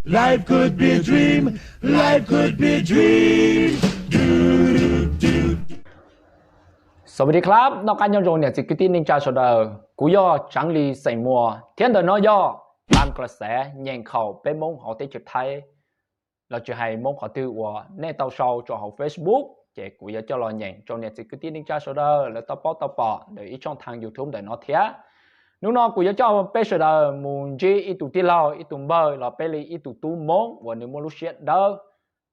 Life could be a dream. Life could be a dream. สวัสดีครับ noj qab nyob zoo niam txiv kwv tij neej tsa sawv daws. Kuv yog Tsav Lis xeem Muas thiab ntawm no yog Tam Klas Xav nyeem nkhaus peb Hmoob hauv teb chaws Thaib. Los tsis hais Hmoob qhov twg uas nej tau sau tso hauv Facebook, ces kuv yuav coj los nyeem rau niam txiv kwv tij neej tsa sawv daws lawv tau paub tau pom ntawm ib tshooj thaaj YouTube ntawm no thiab. Hnub no kuv yuav coj peb sawv daws mus ntsib ib tug tij laug ib tug npawg los peb li ib tug tub Hmoob uas nws muaj lub siab dawb.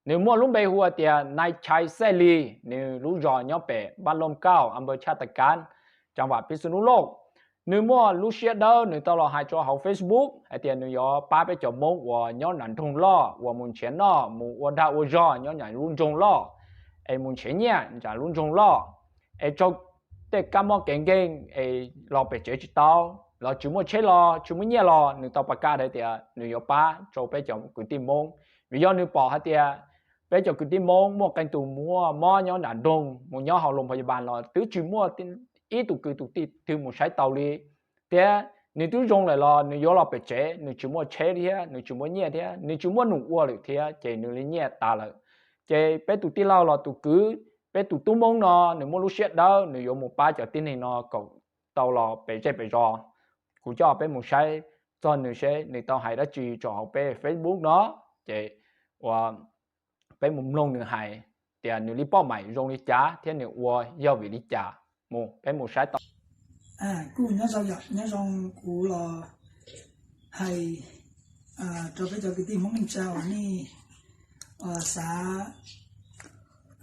Nws muaj lub npe hu tias Nais Chais Xej Lis, nws lub zos nyob pem Npaj Looj Kauj, a npawg Tshaj Tas Kav, tsav vam Pij Xu Nub Lauj. Nws muaj lub siab dawb, nws tau los hais rau hauv Facebook hais tias nws yuav pab peb cov Hmoob uas nyob nram nroog loj uas mus nrhiav noj mus ua dag ua zog nyob nram lub nroog loj, es mus nrhiav nyiaj nram lub nroog loj, es raug tej kab mob kev nkeeg es los pem tsev tsis tau, los tsis muaj tsheb los tsis muaj nyiaj los nws tau pas kaj hais tias nws yuav pab rau peb cov kwv tij Hmoob. Vim yog nws pom hais tias peb cov kwv tij Hmoob muaj qee tus muaj mob nyob nram nroog mus nyob hauv loos phas yas npas los twb tsis muaj ib tug kwv tus tij twg mus saib tau li. Thiab nws twb zoo lawm los nws yuav los pem tsev, nws tsis muaj tsheb thiab nws tsis muaj nyiaj thiab nws tsis muaj num ua lawm thiab ces nws li nyiaj tas lawm. Ces peb tus tij laug los tus kwv, peb tus tub Hmoob no nws muaj lub siab dawb, nws yuav mus pab cov tib neeg no kom tau los pem zej pem zos. Kuv coj peb mus saib txog nws seb nws tau hais dab tsi rau hauv peb Facebook no. Ces ua peb mus mloog nws hais tias nws li pauj maim zoo li cas thiab nws ua yog vim li cas. Mus, peb mus saib tau. Kuj nyob zoo yom, nyob zoo kuv los hais rau peb cov kwv tij Hmoob neej tsa uas nej xav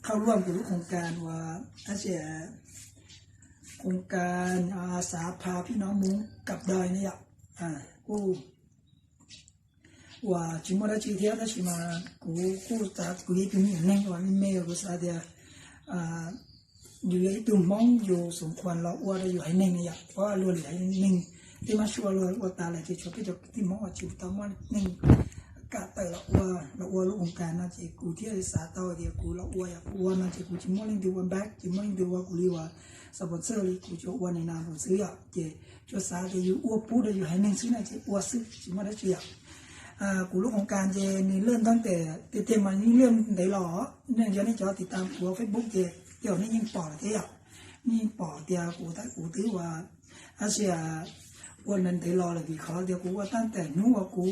khau luaj kuv lub khoos kas uas tab sis khoos kas xav pha phij no mus kab dai ne yom. Kuj uas tsis muaj dab tsi thiab tab sis mas kuv kuj xav kuv yog ib tug me nyuam neeg uas me me kuv xav tias yus yog ib tug Hmoob yus xum khuas los ua rau yus haiv neeg ne yom, ua luag lwm haiv neeg, tej mab sua luag ua tas lawm ces tshuav peb cov kwv tij Hmoob uas tsis tau muaj neeg kam tawm los ua, los ua lub khoos kas no ces kuv thiaj xav tau tias kuv los ua, yog kuv ua no ces kuv tsis muaj leej twg ua back, tsis muaj leej twg ua kuv li uas sponsor li, kuv tsuas ua li no kuv xwb yom, ces tsuas xav tias yus ua pub rau yus haiv neeg xwb no ces ua xwb tsis muaj dab tsi yom. Kuv lub khoos kas ces nws lawj ntev tiag tiag mas yeej lawj ntev los, nej yog nej cov tiv tam kuv Facebook ces tej zaum nej yeej pom lawm thiab yom. Nej yeej pom tias kuv, kuv twb ua, tab sis ua ntev los lawm vim qhov tias kuv ua tab tom hnub uas kuv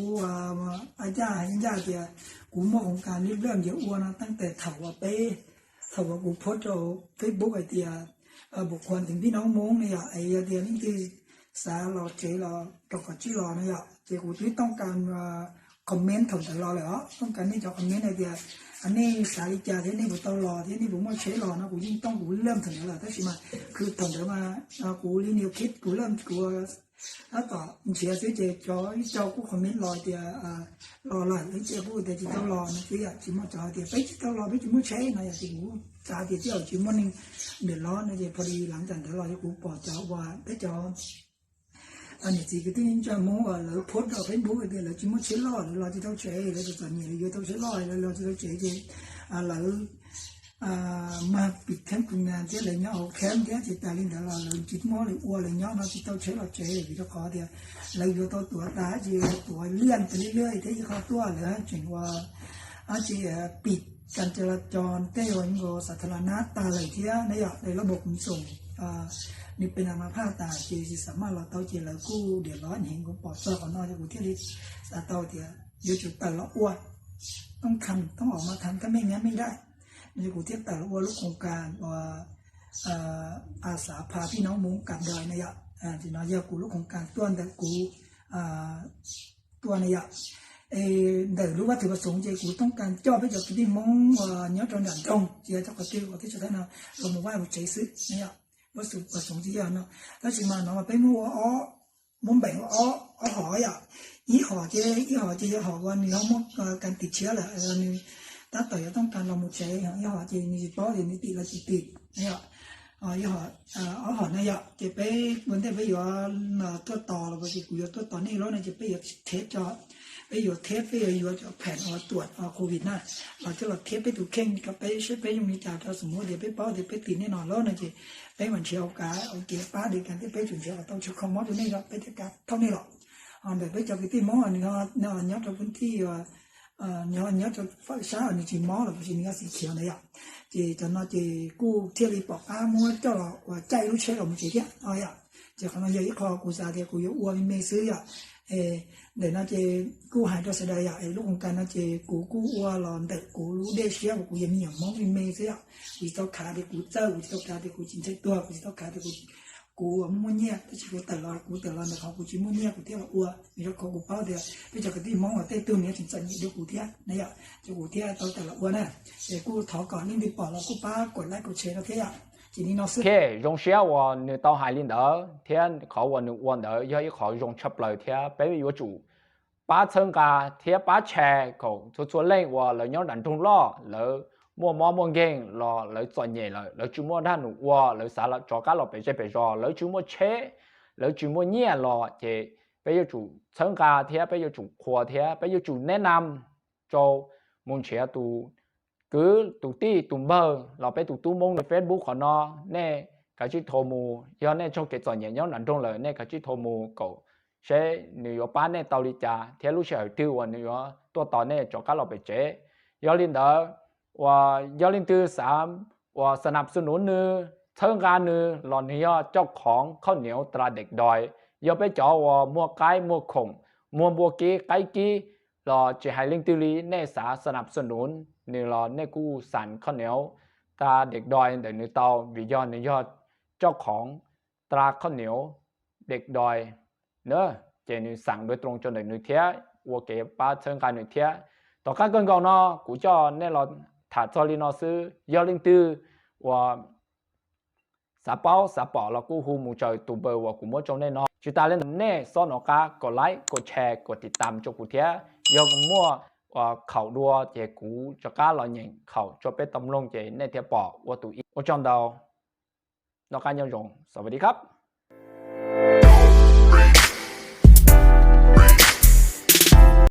a yaj hais ncaj tias kuv muaj khoos kas li lawj ntiav ua no tab tom thaum uas peb, thaum uas kuv post rau Facebook hais tias npum khuas teev pib noob Hmoob ne yom, es yog tias leej twg xav los tsev los rau qhov tsib los no yom, ces kuv twb tooj kas comment thaum ntawd los lawm os, tooj kas nej cov comment hais tias nej xav li cas thiab nej puas tau los thiab nej puas muaj tsheb los no kuv yeej tooj kuv lawj thaum ntawd lawm tab sis mas khwv thaum ntawd mas kuv li nias khib kuv lawj kuv tab tom nrhiav xwb ces cov ib co kuj comment los tias los lawm, ib co kuj tias tsis tau los no xwb yom, tsis muaj cov hais tias peb tsis tau los peb tsis muaj tsheb no yom, ces kuv xav tias tej zaum tsis muaj neeg ntiam los no ces pha li lav tas ntawd los yog kuv pom cov uas peb cov niam txiv kwv tij neej tsa Hmoob uas lawv post rau Facebook tias lawv tsis muaj tsheb loj, lawv los tsis tau tsev, lawv txom txom nyem lawv yuav tau tsheb loj lawv los tsis tau tsev ces lawv mag pim kheeb pim nas thiab lawv nyob hauv kheeb thiab ces tas li ntawd los lawv tsis muaj li ua, lawv nyob no tsis tau tsheb los tsev vim rau qhov tias lawv yuav tau tuav tas ces tuav liaj tas li liaj thiab ib qho tuaj lawv tseem ua ces pim kas tas las cos tej uas nkaus xav tha las nab tas lawm thiab na yom, lawv lab npau kuv xoom nws pes nas mas phaj tas ces tsis xam maj los tau ces lawv kuj diam los heev, kuv pom txog qhov no ces kuv thiaj li xav tau tias yuav tsum tawm los ua, tooj tham tooj om mas tham kab meej nyab meej daj, no ces kuv thiaj tawm los ua lub khoos kas uas a xav pha phij noob Hmoob kam dai na yom. Ces no yog kuv lub khoos kas tuaj ntawm kuv tuaj na yom. Ntawm lub vaj thwm pas xoov ces kuv tooj kas coj peb cov kwv tij Hmoob uas nyob rau nram nroog tsis yog cov qhov twg uas teb chaws Thaib no los mus vaj mus tsev xwb na yom. Vaj thwm pas xoov tsis yog no, tab sis mas no mas peb muab ua ob, muab npeem ua ob hom yom. Ib hom ces, ib hom ces yog hom uas nws ho muaj kas tim tshiab lawm, nws tab tom yuav tooj kas los mus tsev, ib hom ces nws tsis paub tias nws tim los tsis tim na yom. Ib hom, ob hom na yom, ces peb ua ntej peb yuav tuaj tos los ces kuv yuav tuaj tos nej lub no ces peb yuav thiab, peb yuav thiab peb yuav yuav cov pheem uas tuam covid na los coj los thiab peb tus kheej rau peb seb peb zoo li cas, rau xom mub tias peb paub tias peb tim nej no lawm no ces peb mam nrhiav ua kev pab li cas thiab peb tsum nrhiav kom tau tshwm kho mob rau nej, peb thiaj kam thauj nej los. Ntawm peb cov kwv tij Hmoob nws nyob rau pub thij uas nyob rau fawm sab nws tsis mob los tab sis nws yog xim khiav ntawd yom. Ces cov no ces kuj thiaj li pom qab muab coj los uas caij ib lub tsheb los mus tsev thiab no yom. Ces qhov no yog ib qho kuv xav tias kuv yuav ua me me xwb yom. Ntawm no ces kuj hais rau sawv daws yom, lub koos kas no ces kuv kuj ua los ntawm kuv lub dej siab uas kuv yog me nyuam Hmoob me me xwb yom. Kuv tsis tau khav tias kuv txawj, kuv tsis tau khav tias kuv tsis ntshai tuag, kuv tsis tau khav tias kuv muaj nyiaj, tab sis kuv tawm los, kuv tawm los ntawm qhov kuv tsis muaj nyiaj kuv thiaj los ua. Vim rau qhov kuv paub tias peb cov kwv tij Hmoob uas tej tug nws tseem txom nyem dua kuv thiab na yom, ces kuv thiaj tau tawm los ua na. Ces kuj thov kom leej twg pom los kuj pab kuv like kuv share no thiab yom. Ces li no xwb. Zoo siab uas nws tau hais li ntawd thiab qhov uas nws ua ntawd yog ib qho zoo tshaj plaws thiab peb yuav tsum pab txhawb nqa thiab pab share kom txhua txhua leej uas lawv nyob nram nroog loj lawv muaj mob muaj nkeeg los lawv txom nyem lawm, lawv tsis muaj dag num ua, lawv xav rov qab los pem zej pem zos, lawv tsis muaj tsheb, lawv tsis muaj nyiaj los ces peb yuav tsum txhawb nqa thiab peb yuav tsum qhuas thiab peb yuav tsum neb nam rau mus nrhiav tus kwv tus tij tus npawg los peb tus tub Hmoob nws Facebook qhov no, nej kav tsij thau mus, yog nej txoj kev txom nyem nyob nram nroog lawm nej kav tsij thau mus kom seb nws yuav pab nej tau li cas thiab lub sij hawm twg uas nws yuav tuaj tos nej rov qab los pem tsev. Yog li ntawd, uas yog leej twg xav uas xas nas xu nuv nws, txhawb nqa nws los nws yog coj khoov khauj niuv tas dej doi. Yog peb cov uas muag qaib muag khoom, muag npua kib qaib kib los tsis hais leej twg li, nej xav xas nas xu nuv nws los nej kuj xas khauj niuv tas dej doi ntawm nws tau, vim yog nws yog coj khoov tas khauj niuv dej doi na, ces nws xas dua rooj rau ntawm nws thiab ua kev pab txhawb nqa nws thiab. Tom qab kawg nkaus no kuv coj nej los tham txog li no xwb, yog leej twg uas xav paub xav pom los kuj hu mus raws tus npawb uas kuv muab rau nej no. Tsis tas li ntawd nej txhob nco qab kom like kom share kom tiv tam rau kuv thiab, yog kuv muaj khaum dua ces kuv rov qab los nyeem khaum rau peb tau mloog ces nej thiaj pom ua tus ib. Ua tsaug ntau, noj qab nyob zoo, sawv daws thiab.